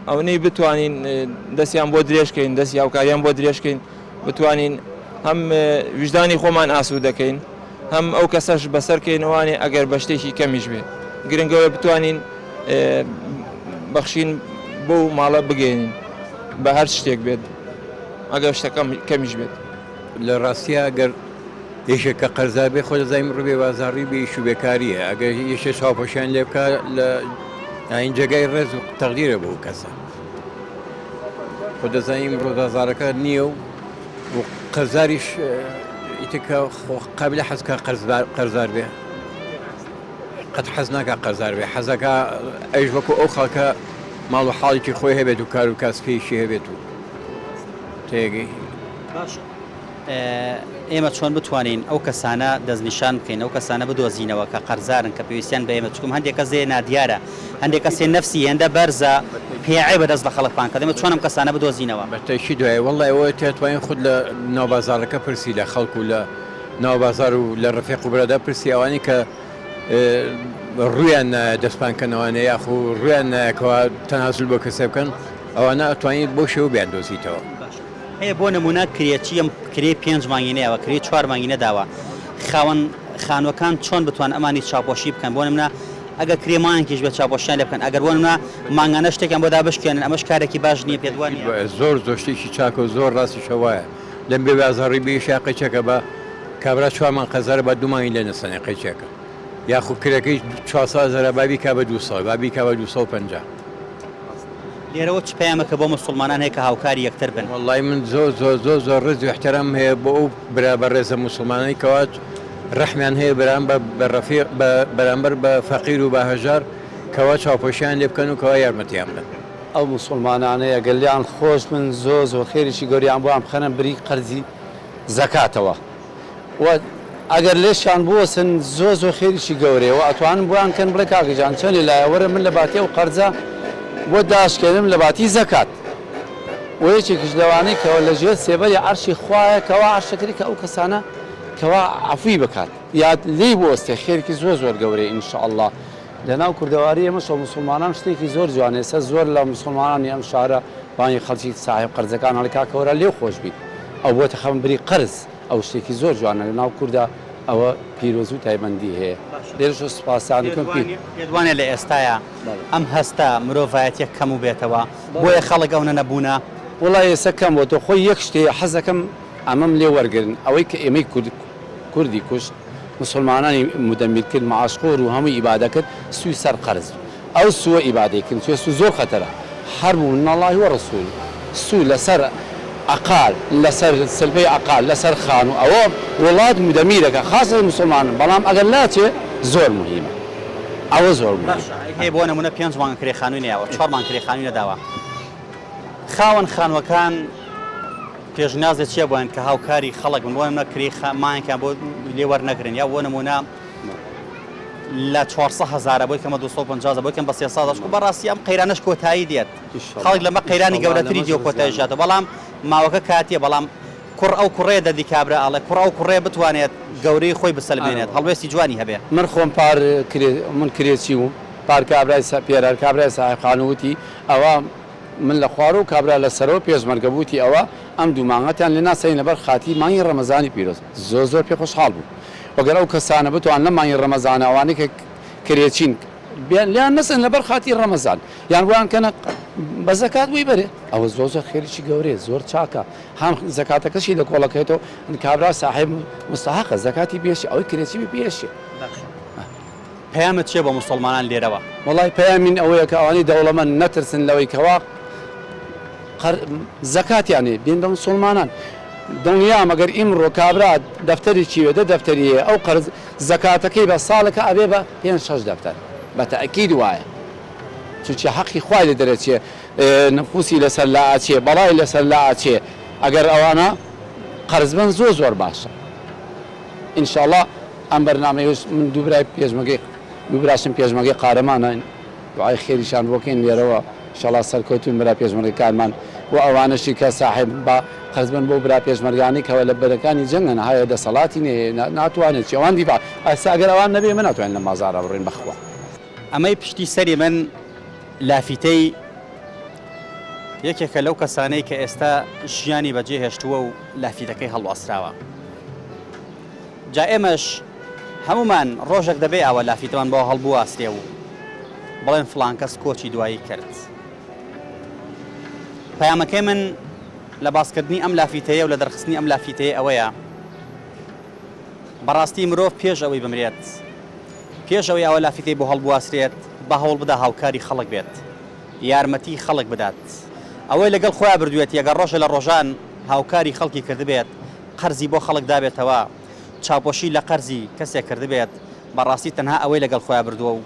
ئەونەی بتوانین دەستیان بۆ درێژکەین دەستی هاوکاریان بۆ درێژکەین بتوانین هەم ویژدانی خۆمان ئاسوو دەکەین هەم ئەو کەسەش بەسەرکەینەوانێ ئەگەر بە شتێکی کەمیش بێ گرنگەوە بتوانین بەخشین بەو ماڵە بگەێنین بە هەر شتێک بێت ئەگەر شتەکەم کەمیش بێت. لە ڕاستیا گەر یەکێک کە قەرزار بێ خۆ دەزانین ڕووی بێ بازاڕی بێ ئیش و بێکارییە ئەگەر یەکێ چاوپۆشیان لێ بکا لە یانی جێگای ڕێز و تەقدیرە بۆ ئەو کەسە خۆ دەزانین ئیمڕۆ بازاڕەکە نییە و و قەرزاریش. ئیتر کە خۆ قابلە حەز کا قەرزبار قەرزار بێ قەت حەز ناکا قەرزار بێ حەزەکا ئەویش وەکو ئەو خەڵکە ماڵ و حاڵێکی خۆی هەبێت و کار و کاسپیەکی هەبێت و تێگەی. باشە ئێمە چۆن بتوانین ئەو کەسانە دەستنیشان بکەین ئەو کەسانە بدۆزینەوە کە قەرزارن کە پێویستیان بە ئێمە چکم هەندێک کەس هەیە نادیارە هەندێک کەس هەیە نەفسی هێندە بەرزە پێی عەیبە دەست لە خەڵک پان کات ئێمە چۆن ئەم کەسانە بدۆزینەوە؟ بە تەئکید وایە وەڵڵا ئەوە تێتوانین خود لە ناو بازاڕەکە پرسی لە خەڵک و لە ناو بازاڕ و لە ڕەفیق و برادەر پرسی ئەوانەی کە ڕوویان نایە دەست پان کەنەوانێ یاخو ڕوویان نایە کەوا تەنازول بۆ کەسێ بکەن ئەوانە ئەتوانی بەو شێوە بیاندۆزیتەوە. هەیە بۆ نمونە کرێچیەم کرێی پێنج مانگی نەیاوە کرێی چوار مانگی نەداوە خاوەن خانوەکان چۆن بتوان ئەمانی چاوپۆشی بکەن بۆ نمونە ئەگەر کرێ مانگێکیش بێت چاوپۆشیان لێ بکەن ئەگەر بۆ نمونە مانگانە شتێکیان بۆ دابشکێنن ئەمەش کارێکی باش نییە پێت وانیە؟ زۆر زۆر شتێکی چاکە و زۆر ڕاستیشە وایە لەم بێ بازاڕی بێ قەیچەکە بە کابرا چوار مانگ قەرزارە با دوو مانگی لێ نەسەنێ قەیچەکە یاخو کرێکەی 400 هەزارە با بیکا بە 200 با بیکا بە 250. لێرەوە چ پەیامەکە بۆ موسوڵمانان هەیە کە هاوکاری یەکتر بن؟ وەڵای من زۆر زۆر زۆر زۆر ڕێز و ئیحترامم هەیە بۆ ئەو برا بەڕێزە موسوڵمانانەی کەوا ڕەحمیان هەیە بەرام بە بە ڕەفیق بە بەرامبەر بە فەقیر و بە هەژار کەوا چاوپۆشیان لێ بکەن و کەوا یارمەتیان بەن. ئەو موسوڵمانانەی ئەگەر لێیان خۆش بن زۆر زۆر خێرێکی گەورەیان بۆیان بخەنە بری قەرزی زەکاتەوە و ئەگەر لێشیان بوەسن زۆر زۆر خێریکی گەورەیە و ئەتوانن بۆیان کەن بڵێ کاکە گیان چەنێ لایە وەرە من لە باتی ئەو قەرزە بۆت داشکێنم لە باتی زەکات و یەکێکیش لەوانەی کەوا لە ژێر سێبەری عەرشی خوایە کەوا عەرشەکەی کە ئەو کەسانە کەوا عەفوی بکات یا لێی بوەستێ خێرێکی زۆر زۆر گەورەیە ان شاء اللە لەناو کوردەواری ئێمەش و موسڵمانان شتێکی زۆر جوانە ئێستا زۆر لە موسڵمانانی ئەم شارە بانگی خەڵکی ساحێب قەرزەکان ئەڵێ کاکە وەرە لێو خۆش بیت ئەو بۆتە خەم بری قەرز ئەو شتێکی زۆر جوانە لەناو کوردا ئەوە پیرۆزی و تایبەندی هەیە لێرەش سوپاستان دەکەم پیر. پێت وانیە لە ئێستایا ئەم هەستە مرۆڤایەتیە کەمو بێتەوە بۆیە خەڵک ئەونە نەبوونە؟ وەڵا ئێستا کەم بۆتەوە خۆی یەک شتێ حەزەکەم ئەمەم لێ وەرگرن ئەوەی کە ئێمەی کورد کوردی کوشت موسڵمانانی مدەمیر کرد معاش خۆر و هەمووی ئیبادە کرد سوی سەر قەرز ئەو سووە ئیبادەی کرد چوە سوو زۆر خەتەرە حرب من اللە و رسوله سوو لەسەر عقار لەسەر سلفەی عقار لەسەر خانوو ئەوە وڵات مدەمیرەکە خاصە موسڵمانن بەڵام ئەگەر لاچێ زۆر مهیمە ئەوە زۆر مهیمە. باشە هەیە بۆ نمونە پێنج مانگ کرێ خانووی نەیاوە چوار مانگ کرێ خانووی نەداوە خاوەن خانووەکان پێشنیازت چیە بۆیان کە هاوکاری خەڵک بن بۆ نمونە کرێی مانگێکیان بۆ لێ وەرنەگرن یا بۆ نمونە لە 400 هەزارە بۆی کەمە 250 هەزار بۆی کەم بە 300 هەزار چونکە بەڕاستی ئەم قەیرانەش کۆتایی دێت خەڵک لەمە قەیرانی گەورەتری دیوە کۆتایی ژاتەوە بەڵام ماوەکە کاتیە بەڵام کوڕ ئەو کوڕەیە دەردی کابرا ئەڵێ کوڕ ئەو کوڕەیە بتوانێت گەورەی خۆی بسەلمێنێت هەڵوێستی جوانی هەبێ. من خۆم پار کرێ من کرێچی بووم پار کابرای پێرار کابرای ساحێب خانوو وتی ئەوە من لە خوارەوە و کابرا لە سەرەوە پێشمەرگە بوو وتی ئەوە ئەم دوو مانگەتان لێ ناسەنین لەبەر خاتری مانگی ڕەمەزانی پیرۆز زۆر زۆر پێ خۆشحاڵ بووم وە گەر ئەو کەسانە بتوان لەم مانگی ڕەمەزانە ئەوانەی کە کرێچین بیان لێیان نەسەن لەبەر خاتری ڕەمەزان یان بۆیان کەنە بە زەکات بۆی بەرێ ئەوە زۆر زۆر خێرێکی گەورەیە زۆر چاکە هەم زەکاتەکەشی لە کۆڵەکەیتەوە کابرا ساحێب مستحقە زەکاتی پێشی ئەوەی کرێچی بێ پێشی. باشە پەیامت چیە بۆ موسوڵمانان لێرەوە؟ وەڵای پەیامی من ئەوەیە کە ئەوانەی دەوڵەمەند نەترسن لەوەی کەوا قەر زەکاتیان هەیە بێن بە موسوڵمانان دڵنیام ئەگەر ئیمڕۆ کابرا دەفتەرێکی وێ دە دەفتەری هەیە ئەو قەرز زەکاتەکەی بە ساڵەکە ئەبێ بە پێنج شەش دەفتەر بە تەئکید وایە چونکی حەقی خوای لێ دەرەچێ نفوسی لەسەر لا ئەچێ بەڵای لەسەر لا ئەچێ ئەگەر ئەوانە قەرز بن زۆر زۆر باشە ان شاءاللە ئەم بەرنامەیەش من دوو برای پێشمەرگەی دوو براشم پێشمەرگەی قارەمانن دوعای خێریشان بۆ کەین لێرەوە ان شاءاللە سەرکەوتوون برا پێشمەرگەکانمان و ئەوانەشی کە ساحێب با قەرز بن بۆ برا پێشمەرگانەی کەوا لە بەرەکانی جەنگن هەیە دەسەڵاتی نەیە ناتوانێت چی ئەوان دیفاع ئەستا ئەگەر ئەوان نەبێ ئێمە ناتوانین لەم بازاڕە بڕۆین بەخوا. ئەمەی پشتی سەری من لافیتەی یەکێکە لەو کەسانەی کە ئێستا ژیانی بەجێ هێشتووە و لافیتەکەی هەڵواسراوە. جا ئێمەش هەموومان ڕۆژێک دەبێ ئاوا لافیتەمان بۆ هەڵبواسرێ و بڵێن فڵان کەس کۆچی دوایی کرد. پەیامەکەی من لە باسکردنی ئەم لافیتەیە و لە دەرخستنی ئەم لافیتەیە ئەوەیە بەڕاستی مرۆڤ پێش ئەوەی بمرێت، پێش ئەوەی ئاوا لافیتەی بۆ هەڵبواسرێت، با هەوڵ بدا هاوکاری خەڵک بێت، یارمەتی خەڵک بدات. ئەوەی لەگەڵ خۆیا بردوویەتی ئەگەر ڕۆژێ لە ڕۆژان هاوکاری خەڵکی کردبێت. قەرزی بۆ خەڵک دابێتەوە، چاوپۆشی لە قەرزی کەسێک کردبێت، بەڕاستی تەنها ئەوەی لەگەڵ خۆیا بردووە و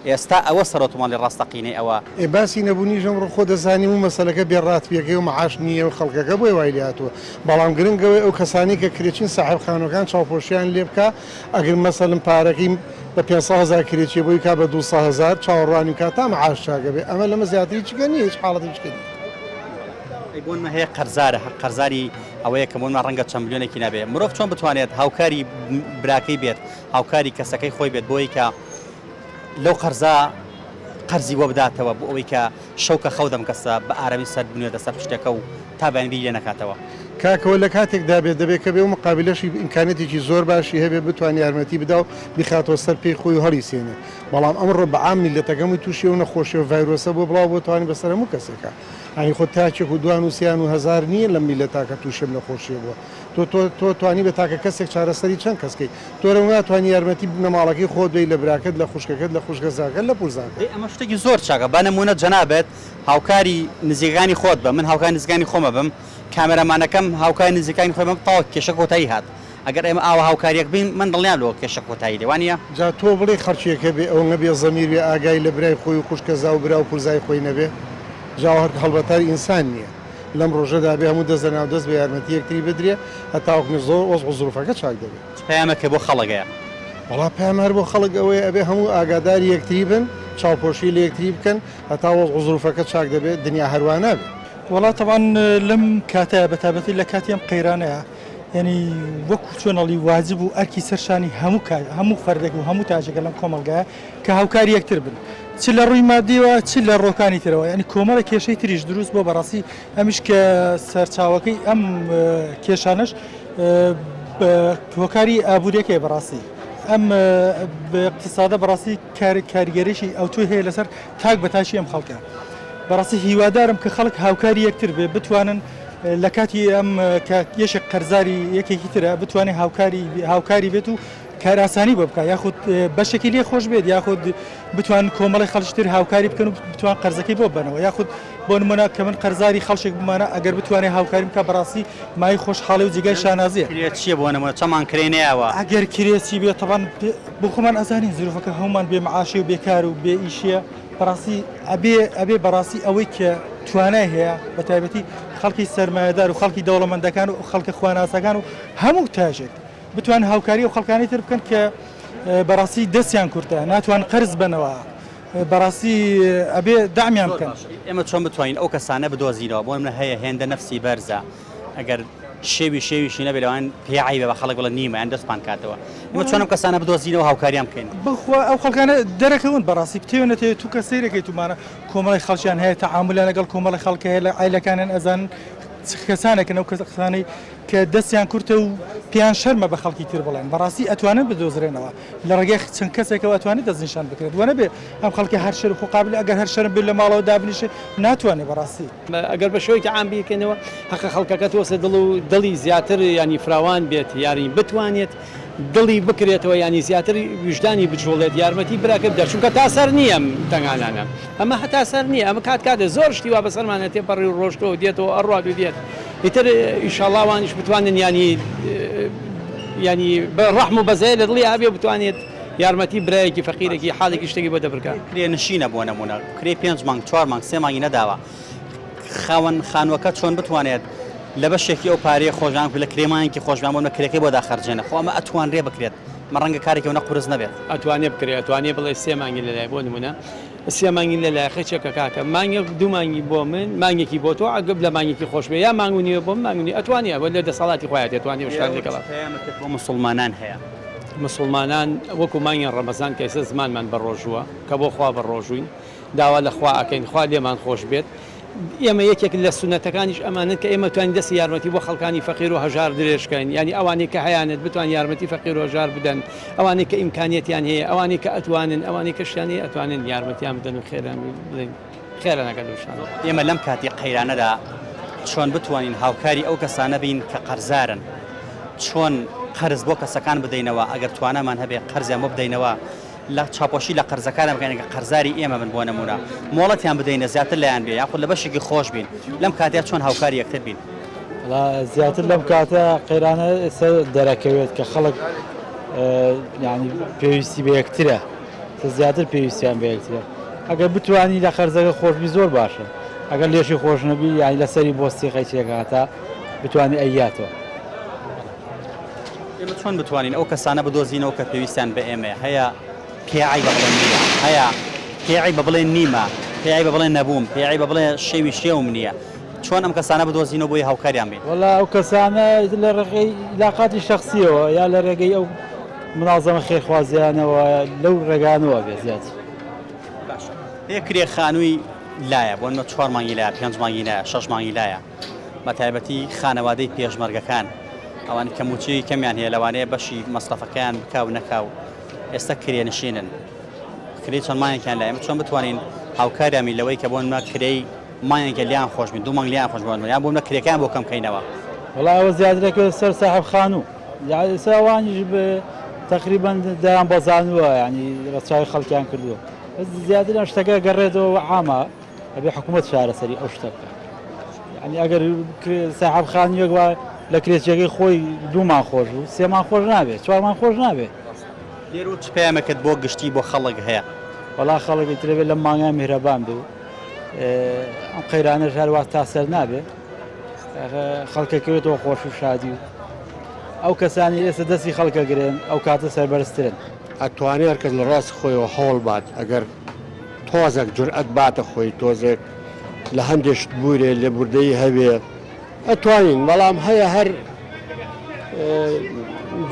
ئێستا ئەوە سەرۆتماڵی ڕاستەقینەی ئەوە. ئێ باسی نەبونیش ئەمڕۆ خۆ دەزانیم و مەسەلەکە بێ ڕاتبیەکەی و معاش نییە و خەڵکەکە بۆی وای لێهاتووە بەڵام گرنگ ئەوەی ئەو کەسانەی کە کرێچین ساحێب خانوەکان چاوپۆشیان لێ بکا ئەگر مەسەلن پارەکەی بە 500 هەزار کرێچیە بۆی کا بە 200 هەزار چاوەڕوانی بکا تا معاش چاکە بێ ئەمە لەمە زیاتری چکە نییە هیچ حاڵەتی چکە نییە. ئەی بۆنمە هەیە قەرزارە هەر قەرزاری ئەوەیە کە بۆنمە ڕەنگە چەند ملیۆنێکی نەبێ مرۆڤ چۆن بتوانێت هاوکاری براکەی بێت هاوکاری کەسەکەی خۆی بێت بۆی کە لەو قەرزە قەرزی بۆ بداتەوە بۆ ئەوەی کە شەو کە خەو دەم کەسە بە ئارامی سەر بنوێتە سەر پشتەکە و تا بەیانی بیری لێ نەکاتەوە. کاکەوە لە کاتێکدا بێت دەبێت کە بێ و مقابلەشی ئیمکانیەتێکی زۆر باشی هەبێت بتوانێت یارمەتی بدا و بیخاتەوە سەر پێی خۆی و هەڵیسێنێ بەڵام ئەمڕۆ بە عام میللەتەکەموی توشی ئەو نەخۆشی و ڤایرۆسە بووە بڵاو بۆتەوانی بەسەر هەموو کەسێکا یانی خۆ تاکێک و دوان و سیان و هەزار نییە لەم میللەتا کە توشی ئەم نەخۆشیە بووە تۆ تۆ تۆ توانی بە تاکە کەسێک چارەسەری چەند کەس کەی تۆ رەو ناتوانی یارمەتی بنەماڵەکەی خۆت بەی لە براکەت لە خوشکەکەت لە خوشکەزاکەت لە پورزاکەت. دەی ئەمە شتێکی زۆر چاکە بە نموونە جەنابت هاوکاری نزیکەکانی خۆت بە من هاوکاری نزیکانی خۆم ئەبم کامێرامانەکەم هاوکاری نزیکانی خۆی بم تەواو کێشە کۆتایی هات ئەگەر ئێمە ئاوا هاوکاریەک بین من دڵنیام لەوە کێشە کۆتایی دێ وانیە؟ جا تۆ بڵێی خەڵکێک هەبێ ئەوەنە بێ زەمیر بێ ئاگای لە برای خۆی و خوشکەزا و برا و پورزای خۆی نەبێ جا ئەوە هەر هەڵبەتە ئینسان نیە. لەم ڕۆژەدا بێ هەموو دەست لەناو دەست بە یارمەتی یەکتری بدرێ هەتاوەکو زۆر وەزع و زروفەکە چاک دەبێ. چ پەیامێکت بۆ خەڵک هەیە؟ وەڵا پەیام هەر بۆ خەڵک ئەوەیە ئەبێ هەموو ئاگاداری یەکتری بن، چاوپۆشی لە یەکتری بکەن هەتا وەزع و زروفەکە چاک دەبێ دنیا هەر وا نابێ. وەڵا تەبعەن لەم کاتەیا بەتایبەتی لە کاتی ئەم قەیرانەیا یانی وەکو چۆن ئەڵی واجب و ئەرکی سەر شانی هەموو کا هەموو فەردێک و هەموو تاکێکە لەم کۆمەڵگایە کە هاوکاری یەکتر بن چ لە ڕووی مادیەوە چ لە ڕۆکانی ترەوە یعنی کۆمەڵێک کێشەی تریش دروست بۆ بەڕاستی ئەمیش کە سەرچاوەکەی ئەم کێشانەش هۆکاری ئابووریەکەی بەڕاستی ئەم اقتصادە بەڕاستی کاریگەریی ئەوتۆی هەیە لەسەر تاک بە تاکی ئەم خەڵکە بەڕاستی هیوادارم کە خەڵک هاوکاری یەکتر بێ بتوانن لە کاتی ئەم کە یەکێک قەرزاری یەکێکی ترە بتوانێت هاوکاری هاوکاری بێت و کارئاسانی بۆ بکات یاخود بەشێکی لێ خۆش بێت یاخود بتوان کۆمەڵی خەڵکی تر هاوکاری بکەن و بتوان قەرزەکەی بۆ بەنەوە یاخود بۆ نمونە کە من قەرزاری خەڵکێک بمانە ئەگەر بتوانێت هاوکاریم بکات بەڕاستی مایەی خۆشحاڵی و جێگای شانازیە. کرێ چیە بۆ نمونە چەمان کرێ نەیاوە؟ ئەگەر کرێچی بێت تەبعەن بۆ خۆمان ئەزانین زروفەکە هەموومان بێ معاشی و بێکار و بێ ئیشیە بەڕاستی ئەبێ ئەبێ بەڕاستی ئەوەی کە توانای هەیە بە تایبەتی خەڵکی سەرمایەدار و خەڵکی دەوڵەمەندەکان و خەڵکە خواناسەکان و هەموو تاژێک بتوان هاوکاری ئەو خەڵکانی تر بکەن کە بەڕاستی دەستیان کورتە ناتوان قەرز بەنەوە بەڕاستی ئەبێ دەعمیان بکەن. ئێمە چۆن بتوانین ئەو کەسانە بدۆزینەوە بۆ نمونە هەیە هێندە نەفسی بەرزە ئەگەر شێوی شێویشی نەبێ لەوان پێ عەیبە بە خەڵک بڵێ نیمە یان دەستمان کاتەوە ئێمە چۆن ئەم کەسانە بدۆزینەوە هاوکاریان بکەین؟ بەخوا ئەو خەڵکانە دەرەکەون بەڕاستی بتەوێ نەتەوێ تو کە سەیرەکەی تومانە کۆمەڵی خەڵکیان هەیە تەعامولیان لەگەڵ کۆمەڵی خەڵک هەیە لە عایلەکانیان ئەزانن چ کەسانێکن ئەو کەسانەی کە دەستیان کورتە و پێیان شەرمە بە خەڵکی تر بڵێن بەڕاستی ئەتوانن بدۆزرێنەوە لە ڕێگەی چەند کەسێکەوە ئەتوانێت دەستنیشان بکرێت وەنەبێ ئەم خەڵکە هەر شەرم خۆ قابل ئەگەر هەر شەرم بێت لە ماڵەوە دابنیشێ ناتوانێت بەڕاستی. ئەگەر بە شێوەیەکی عام بیرکەینەوە هەقە خەڵکەکە تۆسێ دڵ و دڵی زیاتر یانی فراوان بێت یانی بتوانێت دڵی بکرێتەوە یانی زیاتر ویژدانی بجوڵێت یارمەتی براکە بدات چونکە تا سەر نییە ئەم تەنگانانە ئەمە هەتا سەر نییە ئەمە کات کاتێ زۆر شتی وا بەسەرمانە تێپەڕی و ڕۆشتووە و دێتەوە ئەڕوات و دێت ئیتر ئیشەڵا وانیش بتوانن یانی یانی بە ڕەحم و بەزەیە لە دڵی هەبێ بتوانێت یارمەتی برایەکی فەقیرێکی حاڵێکی شتێکی بۆ دەبرکا. کرێ نشینە بۆ نمونە کرێ پێنج مانگ چوار مانگ سێ مانگی نەداوە خاوەن خانووەکە چۆن بتوانێت لە بەشێکی ئەو پارەیە خۆشبان لە کرێ مانگێکی خۆشبان بۆ نمونە کرێکەی بۆ داخەرجێنە خۆ ئەمە ئەتوانرێ بکرێت مە ڕەنگە کارێکی ئەونە قورس نەبێت. ئەتوانێ بکرێ ئەتوانێ بڵێ سێ مانگی لەلای بۆ نمونە سێ مانگی لەلای خەچێکە کاکە مانگێک دوو مانگی بۆ من مانگێکی بۆ تۆ ئەگەر لە مانگێکی خۆش بێ یا مانگ و نیوە بۆ من مانگ و نیوە ئەتوانێ ئەوە لە دەسەڵاتی خۆیەتی ئەتوانێ ئەو شتانە لەگەڵا چ پەیامێکت بۆ موسڵمانان هەیە؟ موسڵمانان وەکو مانگی ڕەمەزان کە ئێستا زمانمان بە ڕۆژووە کە بۆ خوا بە ڕۆژووین داوا لە خوا ئەکەین خوا لێمان خۆش بێت ئێمە یەکێک لە سونەتەکانیش ئەمانەن کە ئێمە توانین دەستی یارمەتی بۆ خەڵکانی فەقیر و هەژار درێژ کەین یانی ئەوانەی کە هەیانێت بتوان یارمەتی فەقیر و هەژار بدەن ئەوانەی کە ئیمکانیەتیان هەیە ئەوانەی کە ئەتوانن ئەوانەی کە شتیان هەیە ئەتوانن یارمەتیان بدەن و خێران بڵێن خێران ئەکەن لەو شتانە. ئێمە لەم کاتی قەیرانەدا چۆن بتوانین هاوکاری ئەو کەسانە بین کە قەرزارن چۆن قەرز بۆ کەسەکان بدەینەوە ئەگەر توانامان هەبێ قەرزیان بۆ بدەینەوە لە چاپۆشی لە قەرزەکانیان بکەین کە قەرزاری ئێمە بن بۆ نموونە مۆڵەتیان بدەینە زیاتر لایان بێ یاخود لە بەشێکی خۆش بین لەم کاتەیا چۆن هاوکاری یەکتر بین. وەڵا زیاتر لەم کاتە قەیرانە ئێستا دەرەکەوێت کە خەڵک یعنی پێویستی بە یەکترە زیاتر پێویستیان بە یەکترە ئەگەر بتوانی لە قەرزەکە خۆشبی زۆر باشە ئەگەر لێشی خۆش نەبی یعنی لەسەری بۆستی قەیچێک هاتا بتوانی ئەیاتەوە. ئێمە چۆن بتوانین ئەو کەسانە بدۆزینەوە کە پێویستیان بە ئێمەیە هەیە پێ عەیبە بڵێن نییە هەیە پێ عەیبە بڵێن نیمە پێ عەیبە بڵێن نەبووم پێ عەیبە بڵێ شێوی شێوم نییە چۆن ئەم کەسانە بدۆزینەوە بۆی هاوکاریان بین؟ وەڵا ئەو کەسانە لە ڕێگەی عیلاقاتی شەخسیەوە یا لە ڕێگەی ئەو منازەمە خێرخوازیانەوە لەو ڕێگانەوە بێ زیاتر. باشە هەیە کرێ خانووی لایە بۆ نمونە چوار مانگی لایە پێنج مانگی لایە شەش مانگی لایە بە تایبەتی خانەوادەی پێشمەرگەکان ئەوان کە مووچەی کەمیان هەیە لەوانەیە بەشی مەسرەفەکەیان بکا و نەکا و ئێستا کرێنشینن کرێی چەند مانگێکیان لایە ئێمە چۆن بتوانین هاوکاریان بین لەوەی کە بۆ نمونە کرێی مانگێکە لێیان خۆش بین دوو مانگ لێیان خۆش بن یان بۆ نمونە کرێکەیان بۆ کەم کەینەوە. وەڵا ئەوە زیاتر دەکەوێتە سەر ساحێب خانوو یانی ئێستا ئەوانیش تەقریبەن دایان بەزانووە یانی ڕەچاوی خەڵکیان کردووە بەس زیاتر ئەم شتەکە گەڕێتەوە عامە ئەبێ حکوومەت چارەسەری ئەو شتە بکات یانی ئەگەر ساحێب خانوویەک وا لە کرێچیەکەی خۆی دوومان خۆش بوو سێمان خۆش نابێت چوارمان خۆش نابێت. لێرە چ پەیامێکت بۆ گشتی بۆ خەڵک هەیە؟ وەڵا خەڵک ئیتر ئەبێ لەم مانگە میهرەبان بێ و ئەم قەیرانەش هەروا تا سەر نابێ خەڵکە کەوێتەوە خۆش و شادی و ئەو کەسانی ئێستا دەستی خەڵکە گرن ئەو کاتە سەربەرزترن. ئەتوانێ هەرکەس لە ڕاستی خۆیەوە هەوڵ بات ئەگەر تۆزێک جورئەت باتە خۆی تۆزێک لە هەندێ شت بورێ لێبوردەیی هەبێ ئەتوانین بەڵام هەیە هەر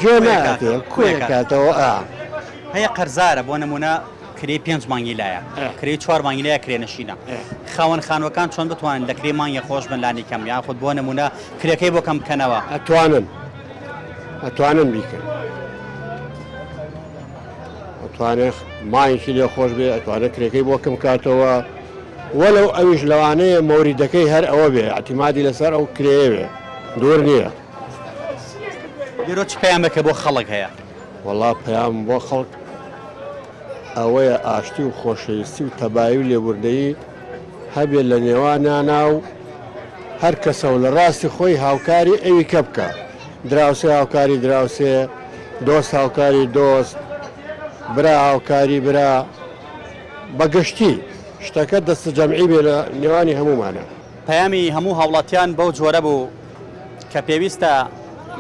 جۆ ناتێ کۆیەکاتەوە ئا. هەیە قەرزارە بۆ نمونە کرێی پێنج مانگی لایە کرێی چوار مانگی لایە کرێنشینە خاوەن خانوەکان چۆن بتوانن لە کرێی مانگێ خۆش بن لانی کەم یاخود بۆ نمونە کرێکەی بۆ کەم بکەنەوە؟ ئەتوانن ئەتوانن بیکەن ئەتوانێت مانگێکی لێ خۆش بێ ئەتوانێت کرێکەی بۆ کەم کاتەوە وەلەو ئەویش لەوانەیە مۆریدەکەی هەر ئەوە بێ اعتیمادی لەسەر ئەو کرێیە بێ دوور نییە. لێرۆ چ پەیامێکە بۆ خەڵک هەیە؟ وەڵا پەیام بۆ خەڵک ئەوەیە ئاشتی و خۆشەویستی و تەبایی و لێبوردەیی هەبێت لە نێوانیانا و هەر کەسە و لە ڕاستی خۆی هاوکاری ئەوی کە بکا دراوسێ هاوکاری دراوسێ دۆست هاوکاری دۆست برا هاوکاری برا بە گشتی شتەکە دەستە جەمعی بێ لە نێوانی هەموومانە. پەیامی هەموو هاوڵاتیان بەو جۆرە بوو کە پێویستە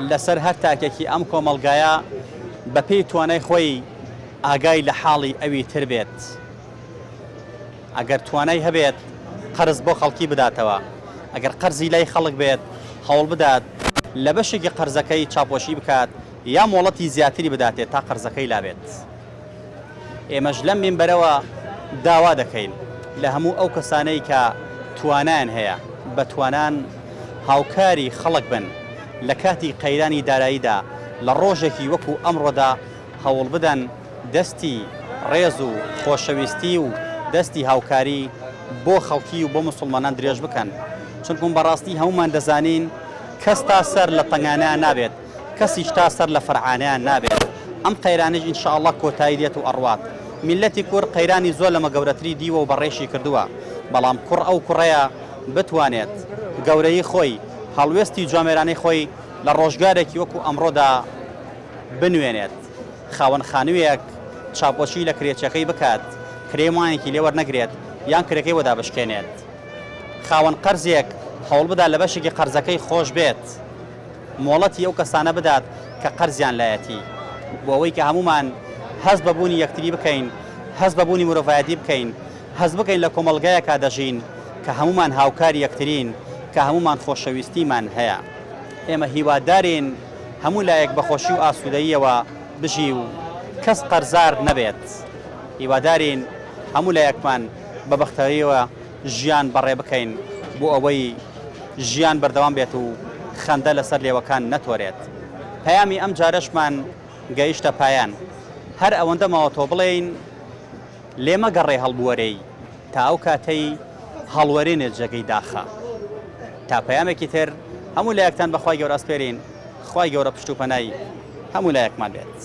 لەسەر هەر تاکێکی ئەم کۆمەڵگایە بەپێی توانای خۆی ئاگای لە حاڵی ئەوی تر بێت. ئەگەر توانای هەبێت قەرز بۆ خەڵکی بداتەوە، ئەگەر قەرزی لای خەڵک بێت هەوڵبدات لە بەشێکی قەرزەکەی چاپۆشی بکات یا مۆڵەتی زیاتری بداتێ تا قەرزەکەی لابێت. ئێمەش لەم مینبەرەوە داوا دەکەین لە هەموو ئەو کەسانەی کە توانایان هەیە بەتوانان هاوکاری خەڵک بن لە کاتی قەیرانی داراییدا لە ڕۆژێکی وەکو ئەمڕۆدا هەوڵبدەن دەستی ڕێز و خۆشەویستی و دەستی هاوکاری بۆ خەڵکی و بۆ موسڵمانان درێژ بکەن چونکوم بەڕاستی هەموومان دەزانین کەس تا سەر لە تەنگانەیا نابێت کەسیش تا سەر لە فەرعانەیان نابێت ئەم قەیرانەیش ان شاء اللە کۆتایی دێت و ئەڕوات میللەتی کورد قەیرانی زۆر لەمە گەورەتری دیوە و بەڕێشی کردووە بەڵام کوڕ ئەو کوڕەیە بتوانێت گەورەیی خۆی هەڵوێستی جوامێرانەی خۆی لە ڕۆژگارێکی وەکو ئەمڕۆدا بنوێنێت خاوەن خانوویەک چاپۆشی لە کرێچیەکەی بکات کرێی مانگێکی لێ وەرنەگرێت یان کرێکەی بۆ دابشکێنێت خاوەن قەرزێک هەوڵبدات لە بەشێکی قەرزەکەی خۆش بێت مۆڵەتی ئەو کەسانە بدات کە قەرزیان لایەتی بۆ ئەوەی کە هەموومان هەست بە بوونی یەکتری بکەین، هەست بە بوونی مرۆڤایەتی بکەین، هەست بکەین لە کۆمەڵگایەکا دەژین کە هەموومان هاوکاری یەکترین، کە هەموومان خۆشەویستیمان هەیە. ئێمە هیوادارین هەموو لایەک بە خۆشی و ئاسوودەییەوە بژی و کەس قەرزار نەبێت. هیوادارین هەموو لایەکمان بە بەختەوەرییەوە ژیان بەڕێ بکەین بۆ ئەوەی ژیان بەردەوام بێت و خەندە لەسەر لێوەکان نەتۆرێت. پەیامی ئەم جارەشمان گەیشتە پایان. هەر ئەوەندە ماوەتەوە بڵێین لێ مەگەڕێ هەڵبوەرێی تا ئەو کاتەی هەڵوەرێنێ جێگەی داخە. تا پەیامێکی تر هەموو لایەکتان بە خوای گەورە ئەسپێرین، خوای گەورە پشت و پەنای هەموو لایەکمان بێت.